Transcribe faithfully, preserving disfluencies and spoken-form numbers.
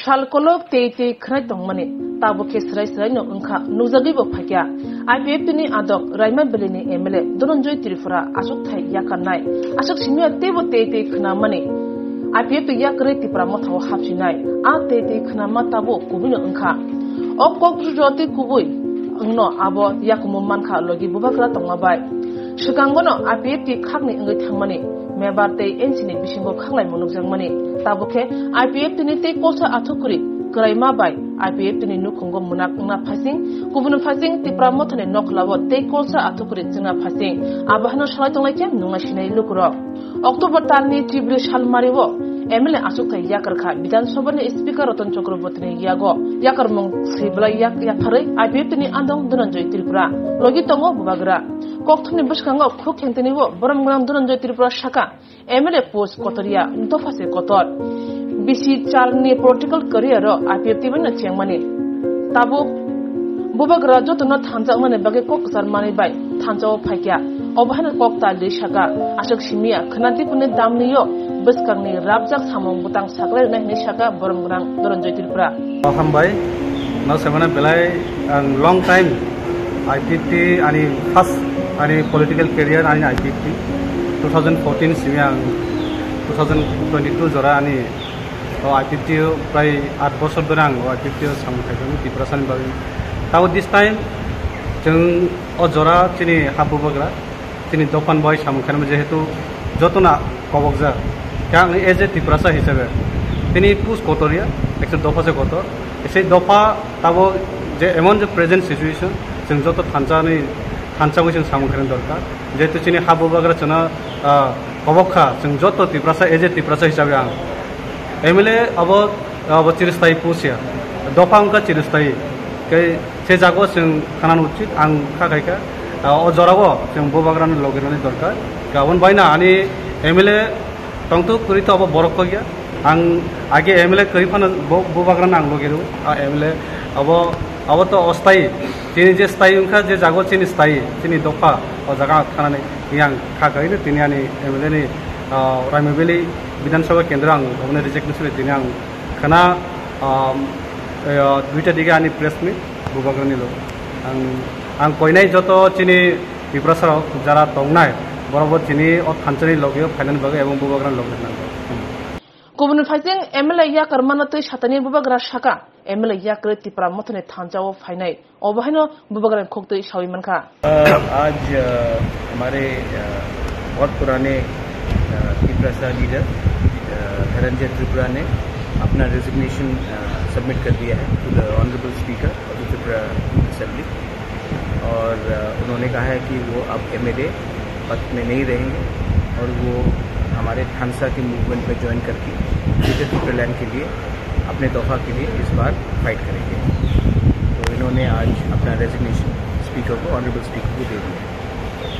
Sal kolok tei tei khwnai tongmani, tabuk khe swrai swrai no wngkha, nukjagwi bo phaikha. I P F T ni adok Raima Valley ni M L A Dhananjay Tripura aswk thai yakarnai, aswk simiya teibo tei tei khwnamani. I P F T yakarwi Tipra Motha o hapsinai, a tei tei khwnama tabuk kubui no wngkha. O kok rwtwi kubui wngno abo yakumu mankha logi bubagra tongma bai. Swkango no I P F T khakni wngwi thangmani, Mebar tei N C ni bisingo khaklaimo nukjakmani. Tabuk khe I P F T ni tei kolsa athukuri kwraima bai I P F T ni nukhungo mwnak wngna phaising, kubun phaising Tipra Mothani nokhlao tei kolsa athukuri chwngna phaising. Abo hano salai tonglai khe nungna sinai lukurok. October talni chibri salmario M L A aswk thai yakar kha Bidhan Sabha ni Speaker Ratan Chakraborty ni yago. Yakarmung sibla yak yapharwi I P F T ni andong Dhananjay Tripura. Logi tongo bubagra. Kokthumni bwskango khuk khengtini bo borom gwnang Dhananjay Tripura saka M L A post kotor ya, dopha se kotor. Bisi chalni political career o I P F T bai no chengmani. Tabuk bubagra jotono thanjakmani bagwi kok kwcharmani bai thansa o phaikya. Obo haino kok ta li saka, aswk simiya khwna dipuni damni yo bwskangni rabjak samung bwtang saklai rwnai hinwi saka borom gwnang Dhananjay Tripura. Hambai, no semana belai ang long time I P F T ani first ani political career ani I P F T two thousand fourteen simi ang two thousand twenty-two jora ani o I P F T o prai aat bosor dhore ang o I P F T o samung khaijak Tiprasa ni bagwi. Tabo this time chwng o jora chini ha bubagra chini dophan bai samung khainama jehetu jotona kobokjak. Khe ang as a Tiprasa hisabe tini post kotor ya, ekta dopha se kotor. Sei dopha tabo je emon je present situation, chwng joto thansa ni, thansa bai chwng samung khaina dorkar. Jehetu chini ha bubagra chwngno, ah, kobok kha, chwng joto Tiprasa as a Tiprasa hisabe ang M L A abo, abo chiristai post ya. Dopha wngkha chiristai. Khe se jago chwng khanani uchit ang kha khaikha. Ah, o jorao chwng bubagrani logi rwnani dorkar. Aboni baino ani M L A tongthok kwrwi to abo borok kok ya. Ang age M L A kwrwi phano bo, bubagrano ang logi rw. A M L A abo, abo to ostai. Chini je stai wngkha, je jago chini stai, chini dopha, o jaga ang khanani. Yang kha khaino tini ani M L A ni, ah, Raima Valley Bidhan Sabha Kendra ang aboni resignation tini ang khana, um, eh, duita dige ani press meet bubagrani logo. Ang, ang koinai joto chini Tiprasa rok jara tongnai, borok bo chini o thansani logi o phainani bagwi ebong bubagrani logi nango. Hmm. Kubun phaising M L A yakar mano tei satani bubagra saka, M L A yakrwi Tipra Mothani thansa o phainai. Obo haino bubagrani khuktwi sawi mankha. अ, आज, अ, हमारे, अ, बहुत पुराने, अ, Tiprasa leader, अ, धनंजय त्रिपुरा ने अपना resignation, अ, सबमिट कर दिया है to the honourable speaker of the Tripura assembly. और, अ, उन्होंने कहा है कि वो अब एमएलए पद में नहीं रहेंगे और वो हमारे थानसा के मूवमेंट में ज्वाइन करके ग्रेटर तिपरालैंड के लिए, अपने दफा के लिए इस बार फाइट करेंगे। तो इन्होंने आज अपना रेजिग्नेशन स्पीकर को, ऑनरेबल स्पीकर को दे दिया है।